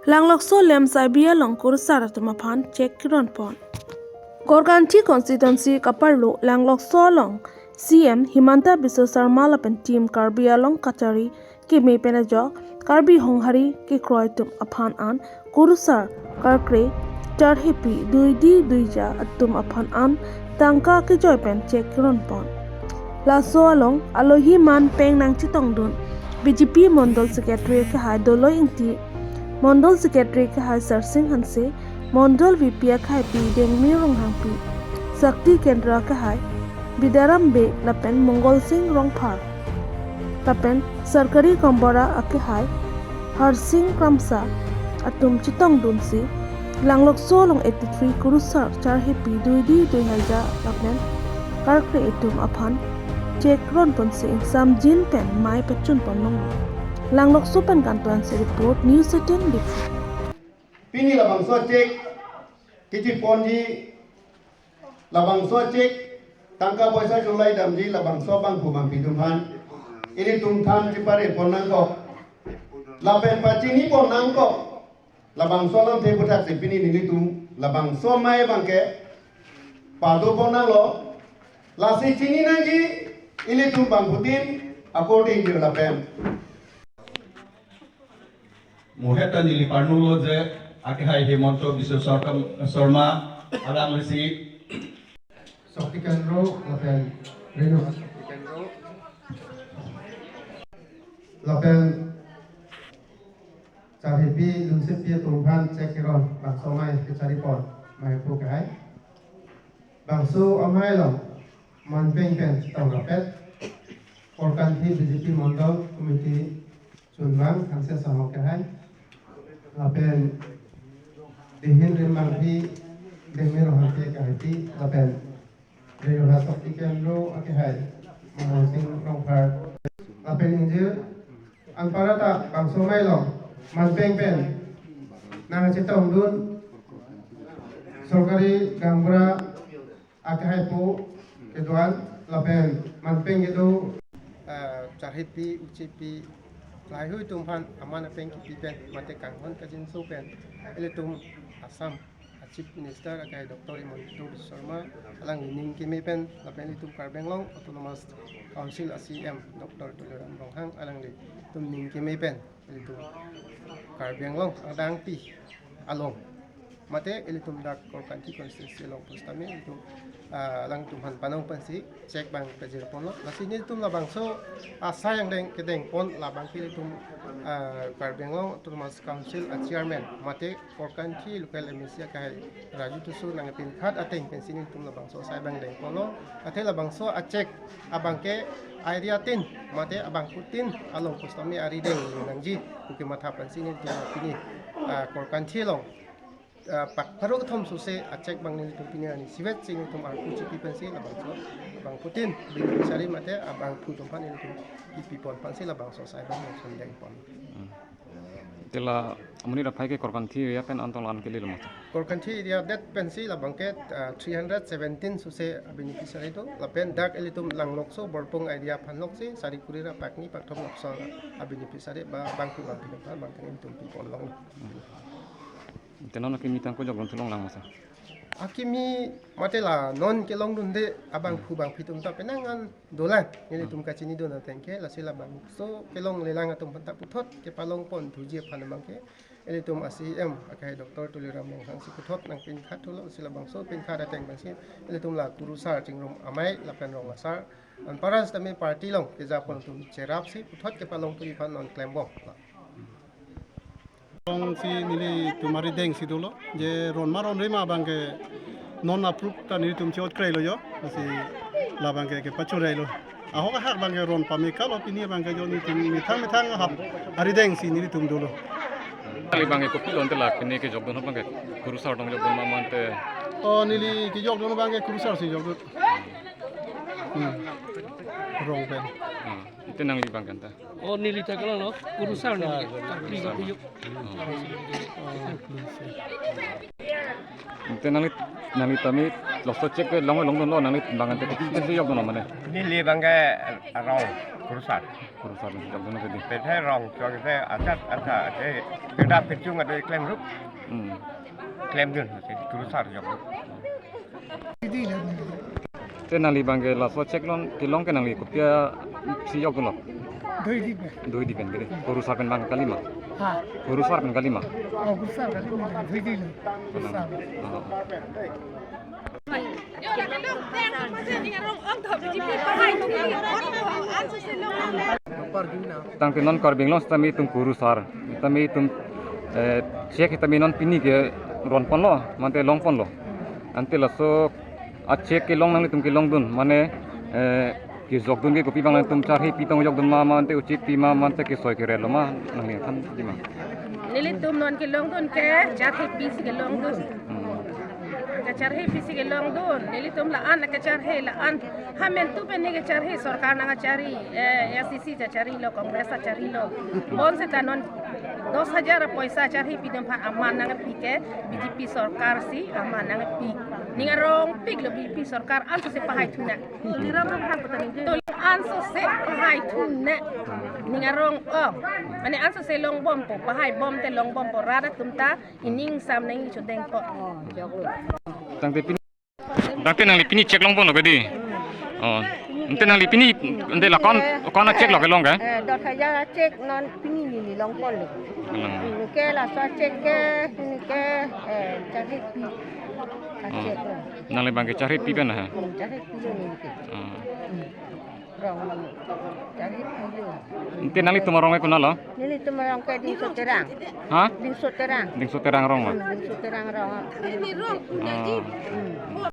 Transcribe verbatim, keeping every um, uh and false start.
Langlokso Lamps I B along kurusar atum aphan cheque keron pon. Korkanthi constituency kaparlo Langlokso along C M Himanta Biswa Sarma lapen team Karbi Anglong kachari keme pen ajok Karbi Honghari kekroi atum aphan an kurusar karkre charhepi duidi duija atum aphan an tangka kejoi pen cheque keron pon. Laso along alohi man peng nangchetongdun B J P Mondol Secretary akehai Doloi Ingti, Mondol Secretary akehai Sarsing Hanse, Mondol V P akehai Pi Dengmi Ronghangpi, Shakti Kendra akehai Bidaram Bey lapen Mongol Sing Rongphar, lapen Sarkari Gaonbura akehai Harsing Kramsa atum chetongdunsi Langlokso along eighty-three kurusar charhepi duidi duihaja lapen karkre atum aphan cheque ron ponsi ingsamjin pen mei pachun pon longlo. Langlokso pen Kantuan Si report, News eighteen Diphu. Pini labangso cheque kechi ponji, labangso cheque tangka poisa chulai damji labangso bangphu bangphi atum aphan ilitum than chepare pon nangkok, lapen pachini pon nangkok. Labangso alamthe aputhaksi pini nelitum labangso mei abangke pado pon nanglo. Lasi chini nangji ilitum bangphutin akorte ingjir lapen. Mo heta neli parnulo je akehai Himanta Biswa Sarkam-, Sarma alanglisi Shakti Kendra lapen Renu Shakti Kendra lapen charhepi dungsepi atum aphan cheque keron bangso mei kechari pon mei pu kehai. Bangso amei along manpeng pen chetong rapet Korkanthi B J P Mondol Committee chunbang Hanse Sahok kehai, lapen Dihin Rimbangphi Dengmi Ronghangpi akehai Pi, lapen Reyuha Shakti Kendra akehai Mongol Sing Rongphar, lapen ingjir anparta bangso mei along manpeng pen nangchetongdun Sarkari Gaonbura akehai po kedo-an lapen manpeng kedo, ah, charhepi uchepi laheihui atum aphan aman apeng kipi pen mate kanghon kajinso pen ilitum Assam a Chief Minister akehai Doctor Himanta Biswa Sarma alangli ning keme pen lapen ilitum Karbi Anglong Autonomous Council a C M Doctor Tuliram Ronghang alanglitum ning keme pen ilitum Karbi Anglong adangpi along mate ilitum dak Korkanthi constituency along pusitame ilitum, ah, alangtum aphan panong pensi cheque abang pajir ponlo. Lasi nelitum labangso asai angdeng kedeng pon labangke ilitum, ah, Karbi Anglong Autonomous Council a Chairman mate Korkanthi Local M A C akehai Raju Tisso nangpinkhat ateng pensi nelitum labangso asai abang deng ponlo. Athe labangso a cheque abangke area tin mate abangphutin along pusitame arideng nangji pu kematha pensi nelitum pini, ah, Korkanthi along, ah, pak pharo kethom sose a cheque abang nelitum pini arni isivet si nelitum arpu chipi pensi labangso abangphutin beneficiary mate abangphu atum aphan nelitum kipi pon pensi labangso asai abang nelitum deng pon. Hmm. Te la amonit aphai ke Korkanthi area pen an tong la-an kele lo ma? Korkanthi area det pensi labangke, ah, three hundred seventeen sose a beneficiary do, lapen dak ilitum Langlokso Borpung area aphan loksi sari kuri ra pakni pakthom lapuson a beneficiary ba bangphu bangphi atum aphan abangke ilitum pi pon longlo. Te non akimi tang kojok dun thu longlang ma sir? Akimi mate la non kelongdunde abangphu bangphi atum ta penang an dolang, nelitum kachinidun ateng ke, lasi labangso kelonglelang atum aphan ta puthot kepalong pon thuji aphan abangke ilitum a C M akehai Doctor Tuliram Ronghang si puthot nangpinkhat thulo, si labangso pinkhat ateng pensi ilitum la kurusar chingrum amei lapen rong asar anparta sitame party along keja pon atum cherapsi puthot kepalong thuji aphan non klembom. Alongsi nelitum arideng si dolo, je ron ma ronre ma abangke non approve ta nelitum chot krei lo jo, si labangke kepachorei lo. Ahok ahak abangke ron pame kalo, pini abangke jo nelitum methang methang ahap arideng si nelitum dolo. Kali abangke kopilo ante la pini kejokdun abangke kurusar tong jokdun ma ma ante? Oh, neli kejokdun abangke kurusar si jokdun. Hmm. Rong pen. Hmm. Ante nangli abangke anta? Oh, neli ta kalang lo, kurusar neli. Kurusar. Ante nangli Nangli tame laso cheque ke long longdunlo, nangli bang ante kopi pensi jokdunlo mane? Neli bang ke rong kurusar. Kurusar jokdunlo ke di. Pethe rong chong te ajat anta te keda pechung ada klem rup. Hmm. Klemdun te kurusar jok. Te nangli bang ke laso cheque long kelong ke nangli kopi pensi jokdunlo? Dui di pen. Dui di pen ke di. Kurusar pen bang kalima? Ha. Kurusar pen kalima? Oh, kurusar kalima. Dui di lo. Kurusar. Oh. Tangte non Karbi Anglong sitame itum kurusar, sitame itum, eh, cheque sitame non pini ke ronponlo, mante longponlo. Ante laso a cheque kelong nanglitum kelongdun, mane, eh, kejokdun ke kopi bang nangtum charhe pi tong jokdun ma, mante uche pi ma, mante kesoi kerelo ma, nangli than di ma? Nelitum non kelongdun ke charhe pi si kelongdun. Hmm. Kacharhe pi si kelongdun. Nelitum la-an kacharhe la-an. Hamentu pen ne kacharhe sorkar nangkachari, eh, A I C C kacharilo, Congress kacharilo. Bonseta non dos hajar poisa charhe pidun aphan aman nangpi ke B J P sorkar si aman nangpi. Ning arongpiklo B J P sorkar ansose pahai thunang. Tuli ansose pahai thunang. Ning arong ong. Mane ansose longbompo, pahaibom te longbompo, rat atum ta ining sam nangchodengpo. Tangte pini, tangte nangli pini cheque longponlo ke di. Oh. Ante nangli pini, ante la kon, kon a cheque lo kelong ke? Eh, dos hajar a cheque non pini neli longponlo. Kelong. Neke laso cheque ke, neke, eh, charhe pi a cheque lo. Nangli bang ke charhe pi pen ha? Hmm, charhe pi lo neke. Oh. Hmm. Rong, charhe pi lo. Ante nanglitum arong ke konatlo? Nelitum arong ke Dingso Terang. Ha? Dingso Terang. Dingso Terang rong ma? Hmm, Dingso Terang rong. Ah. Hmm.